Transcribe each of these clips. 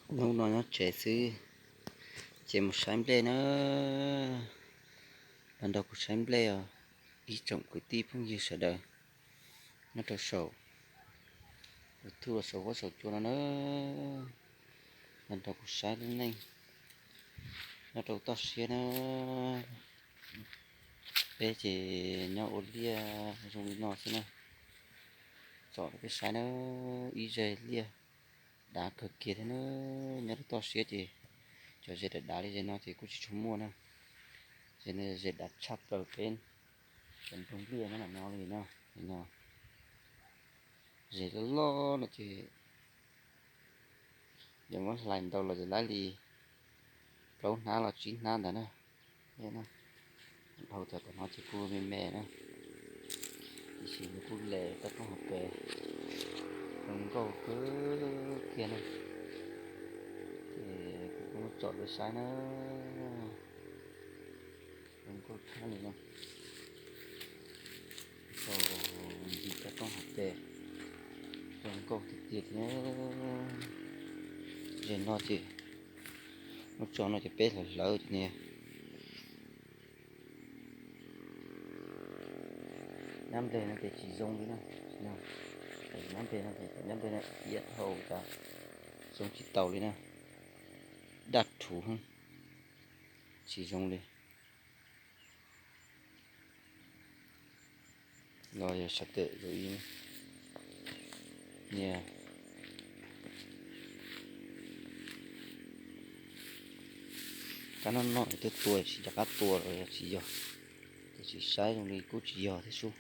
Hnub no nyob tsev xwb, ces mus saib nplej na. Los nrog kuv saib nplej os, ib tsoom kwv tij phooj ywg sawv daws nyob rau saum YouTube los saum huab saum cua no na. Los nrog kuv saib lub neej nyob rau toj siab na. Peb ces nyob ua liaj zoo li no xwb na. Tsom rau peb saib na, ib zeg liaj dav kawg kiag thiab na. Nyob rau toj siab ces cov zeg dav dav li zeg no ces kuj tsis tshua muaj na. Zeg no zeg dav tshaj plaws peb cov nroog liaj nyob ntawm no li no. Li no, zeg loj loj no ces yog muab hlais ntau los ces lawv li plaub hnab los tsib hnab ntawd na. Dhau cov tom no ces kuj me me na, tiam sis nws kuj le toj roob hauv pes, zoo nkauj kawg kiag na. Ces kuv kuj muab tsom rau saib na, zoo nkauj tshaj li no. Tau ncig toj roob hauv pes, zoo nkauj tiag tiag thiab. Zeg no ces muab tso no ces peb hlawv hlawv ces niag nyab nplej no ces tsis zoo li na. Nyab nplej no ces cov nyab nplej no iab dhau tas, zoo tsis taus li na. Daj rhuv, tsis zoo li. Los yog sawv daws niag kab noj noj twb tua tsis nco qab tua los yog tsis yog, tiam sis saib zoo li kuj tsis yog thiab sub,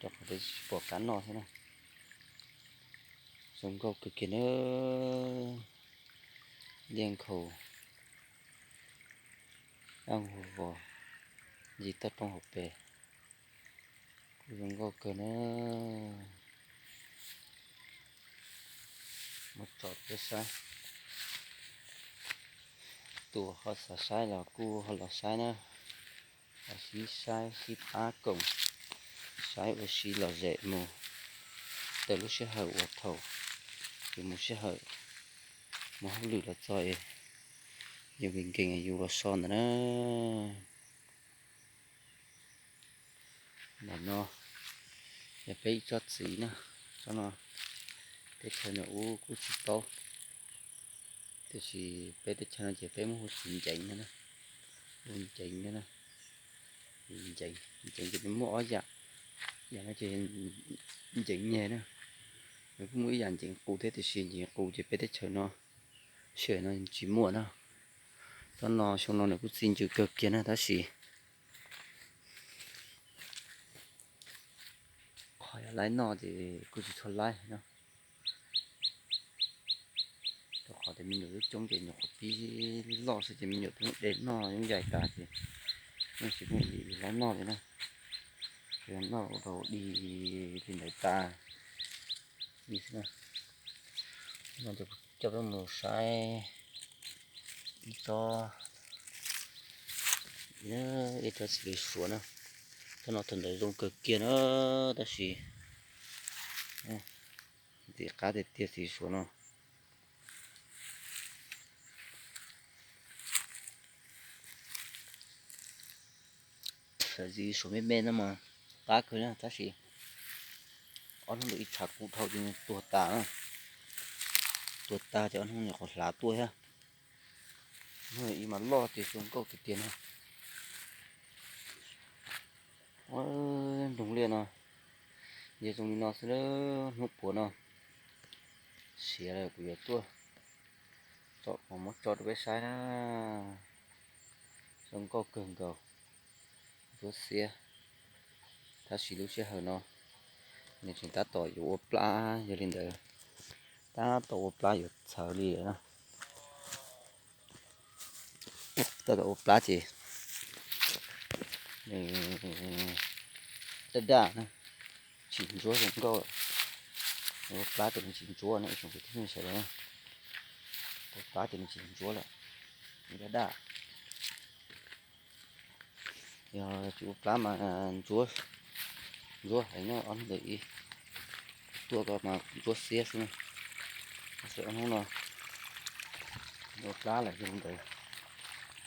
rau qhov twb tsis pom kab noj thiab na. Zoo nkauj kawg kiag na. Liaj nkhaus, daj nkuj vos, ncig toj roob hauv pes, kuj zoo nkauj kawg na. Muab tsom peb saib, tus ho xav saib los kuj ho los saib na. Los sib saib sib pab koom, saib ua si lom zem mus, tawm lub sij hawm uas thaum yus mus sij hawm, mus hauj lwm los txog, yus nkees nkees yus los so ntawd na. Ntawm no yog peb ib tsob txiv na, tsob no teb chaws nws ub kuj tsis paub, tiam sis peb teb chaws no ces peb muab hu txiv nceev no na, hu nceev no na. Nceev, nceev ces nws muaj ob yam, yam no ces nceev nyeg na, nws kuj muaj ib yam nceev qus thiab tiam sis nceev qus ces peb teb chaws no sij hawm no tsis muaj na. Tsob no xyoo no nws kuj txi ntsws kawg kiag na tab sis qhov yog laib noj ces kuj tsis tshua laib no. Rau qhov tias me nyuam lub coob ces nyuam qhuav pib loj xwb ces me nyuam twb muab de noj yooj yim tas ces yeej tsis muaj ib yam laib noj li na. Ces noj ua rau dig li ntawd tas li xwb na. No ces kuv coj peb mus saib ib tsob, ib tsob xis li suav na. Tsob no thaum ntawd zoo kawg kiag na, tab sis ntxim qab tiag tiag xis suav no. Xis suav me me no mas qab kawg na tab sis ob hnub ntawd ib tshav kub dhau ces tuag tas na. Tuag tas ces ob hnub nyuam qhuav hlav tuaj thiab. Hnub ib mas loj tiag zoo nkauj tiag tiag na. Nroog liaj no yog zoo li no xwb, hnub puav no siav lawm kuv yuav tuaj tsom muab tso rau peb saib na. Zoo nkauj kawg nkaus, ntsuab xiab. Tab sis lub sij hawm no nws tseem tab tom yuav ua plab, yog li ntawd tab tom ua plab yuav txhawv li lawm na. Tab tom ua plab ces nws daj daj na, tsis ntsuab zoo nkauj lawm. Nws ua plab ces nws tsis ntsuab na ib tsoom kwv tij neej sawv daws na. Ua plab ces nws tsis ntsuab lawm, nws daj daj. Yog tsis ua plab mas ntsuab, ntsuab heev na, ob hnub ntawd ib tuaj ko mas ntsuab xiab xwb na. Tab sis ob hnub no Ua plab lawm zoo ntawd,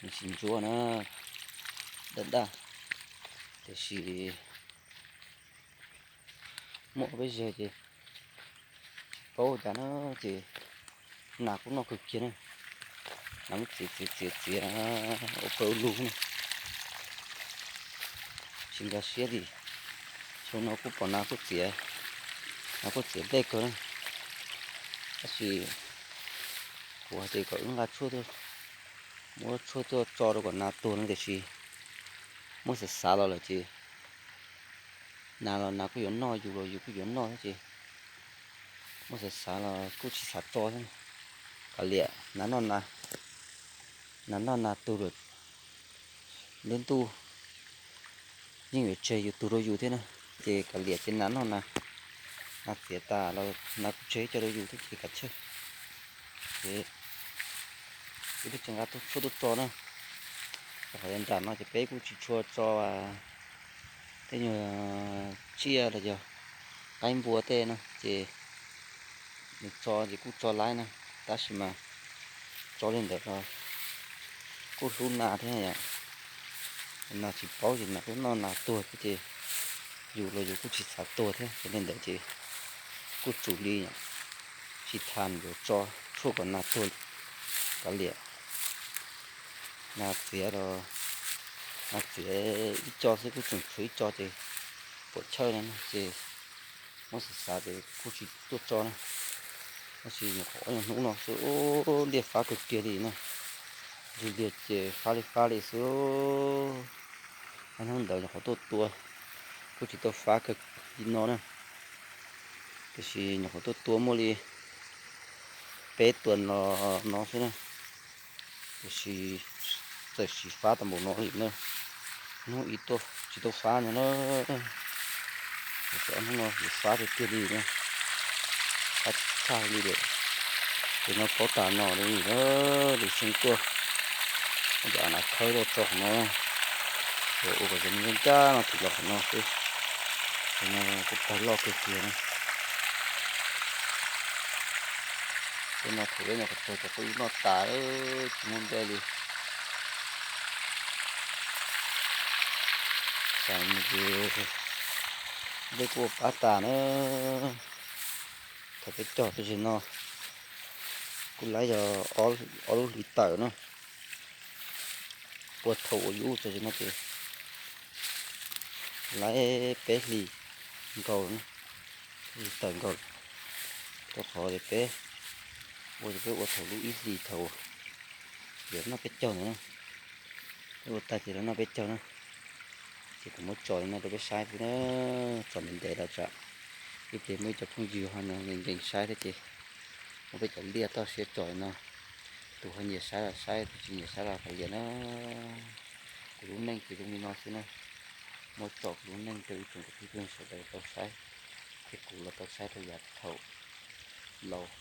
nws tsis ntsuab na, daj daj, tiam sis muaj ob peb zeg ces tsis paub cas na, ces nas kuj noj kawg kiag na. Nas muab txiav txiav txiav txiav ua pawg ua lug na, tsis nkag siab li. Xyoo no kuj pom nas kuj txiav, nas kuj txiav dej kawg na. Tab sis kuv hais tias kom wb nqa tshuaj, muab tshuaj tuaj tso rau kom nas tuag no tiam sis muab xav xav los lawm ces nas los nas kuj yuav noj, yus los yus kuj yuav noj thiab ces muab xav xav los kuj tsis xav tso thiab. Kav liam, nas noj nas, nas noj nas tuag lawm, lub ntuj yeej yuav tseg yus tug rau yus thiab na, ces kav liam ces nas noj nas, nas txiav tas los nas kuj tseg coj rau yus thiab ces kav tsij. Ces wb thiaj tsis nqa tshuaj tuaj tso na. Rau qhov tias nram no ces peb kuj tsis tshua tso tej nyuag tsiaj los yog qaib npua tej no ces nws tso ces kuj tso laib na, tab sis mas tso li ntawd los kuj hlub nas thiab yom. Nas tsis paub ces nas kuj noj nas tuag thiab ces yus los yus kuj tsis xav tuag thiab, yog li ntawd ces kuj tsum li tsis tham yuav tso tshuaj kom nas tuag. Kav liam, nas txiav los nas txiav ib co xwb, kuj tseem tshuav ib co ces puam chawj no ces muab xav xav ces kuj tsis tuaj tso na. Tab sis nyuam qhuav ob nyuag hnub no xwb, liaj fab kawg kiag li na, lig liag ces fab li fab li xwb. Ob hnub ntawd nyuam qhuav tuaj tua, kuj tsis tau fab kawg li no na, tiam sis nyuam qhuav tuaj tua muaj li peb tuas no, no xwb na, tiam sis txawm sim fab tau npaum no li na, hnub ib tuaj tsis tau fab no na, tiam sis ob hnub no yuav fab tiag tiag li na, fab tshaj li lawm. Ces no paub tas no li na, lwm xyoo tuaj, cov av na khawb tuaj tso qhov no, ua kom cov me ncaj ncaj no tim los qhov no xwb, ces no kuj pawg loj kawg kiag na. Tej no thaum ub nyuam qhuav tuag cov kuj noj tas lawm tsis muaj nplej li. Xav mus ces nplej kuj ua pab tas na. Thaum peb cog txog ze no kuj laib yog ob lub hlis tawm na, ua thaum ua lub txog ze no ces laib peb hlis nkaus na, peb hlis tawm nkaus, rau qhov tias peb ua ces peb ua thaum lub ib hlis thaum yuav noj peb caug ntawd na, peb ua tag ces lawv noj peb caug na. Ces kuv muab tso li no rau peb saib xwb na, tso ntev ntev los tsam ib pliag muaj ib co phooj ywg ho nkees nkees saib thiab ces muab peb cov liaj toj siab tso li no. Tus ho nyiam saib los saib, tus tsis nyiam saib los kav liam na. Kuv lub neej ces zoo li no xwb na. Muab tso kuv lub neej rau ib tsoom kwv tij phooj ywg sawv daws tau saib, thiab kuv los tau saib rau yav thaum laus,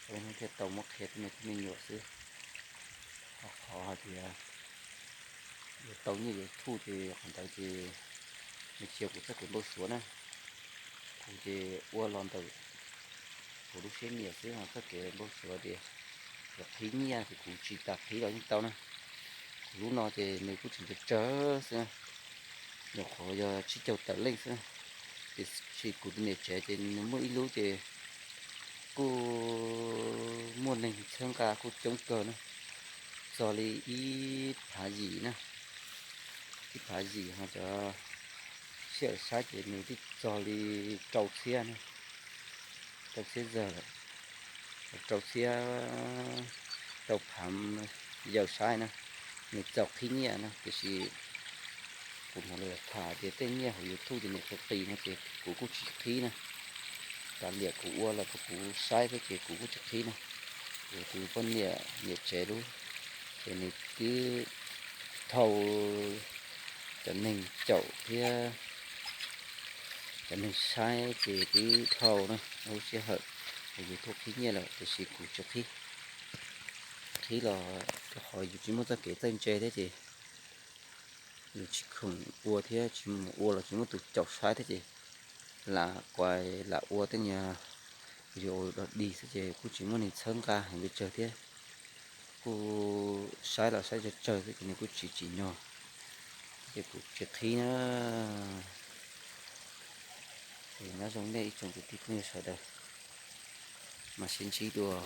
hnub thiaj tau muab qhia tej me tub me nyuam xwb. Ho qhov hais tias yuav tau nyiaj YouTube ces qhov ntawd ces nws tsis yog kuv txoj kev npau suav na. Kuv ces ua los ntawm kuv lub siab nyiam xwb, ho txoj kev npau suav tias yuav qhib nyiaj ces kuv tsis tas qhib los yeej tau na. Kuv lub no ces nws kuj tseem tsawg tsawg xwb na, nyuam qhuav yog tsib caug tawm leej xwb na. Tiam sis kuv tus niam tsev ces nws muaj ib lub ces kuj muaj neeg txhawb nqa kuj coob kawg na, txog li ib phav yim na, ib phav yim ho cov sij hawm saib ces nws twb txog li rau txhiab na, rau txhiab zawg lawm, rau txhiab, rau phav yawm saib na, nws txaus qhib nyiaj na. Tiam sis kuv hnov lawv tham tias tej nyiaj hauv YouTube ces nws qis qis no ces kuv kuj tsis qhib na. Kav liam kuv ua los rau kuv saib thiab ces kuv kuj tsis qhib na. Kuv tus poj niam niam tsev lub ces nws twb dhau cov neeg caum thiab cov neeg saib ces twb dhau na, lub sij hawm uas YouTube qhib nyiaj lawm, tiam sis kuv tsis qhib. Qhib los rau qhov yus tsis muaj txoj kev txawj ntse thiab ces yus tsis khoom ua thiab tsis mus ua los tsis muaj tus caum saib thiab ces lam kuas lam ua tej nyuag video dog dig xwb ces kuj tsis muaj neeg txhawb nqa heev pes tsawg thiab. Kuv saib los saib tsawg tsawg xwb ces nws kuj tsis tsim nyog, ces kuv tsis qhib na. Ces nyob zoo nej ib tsoom kwv tij phooj ywg sawv daws, mam sib ntsib dua.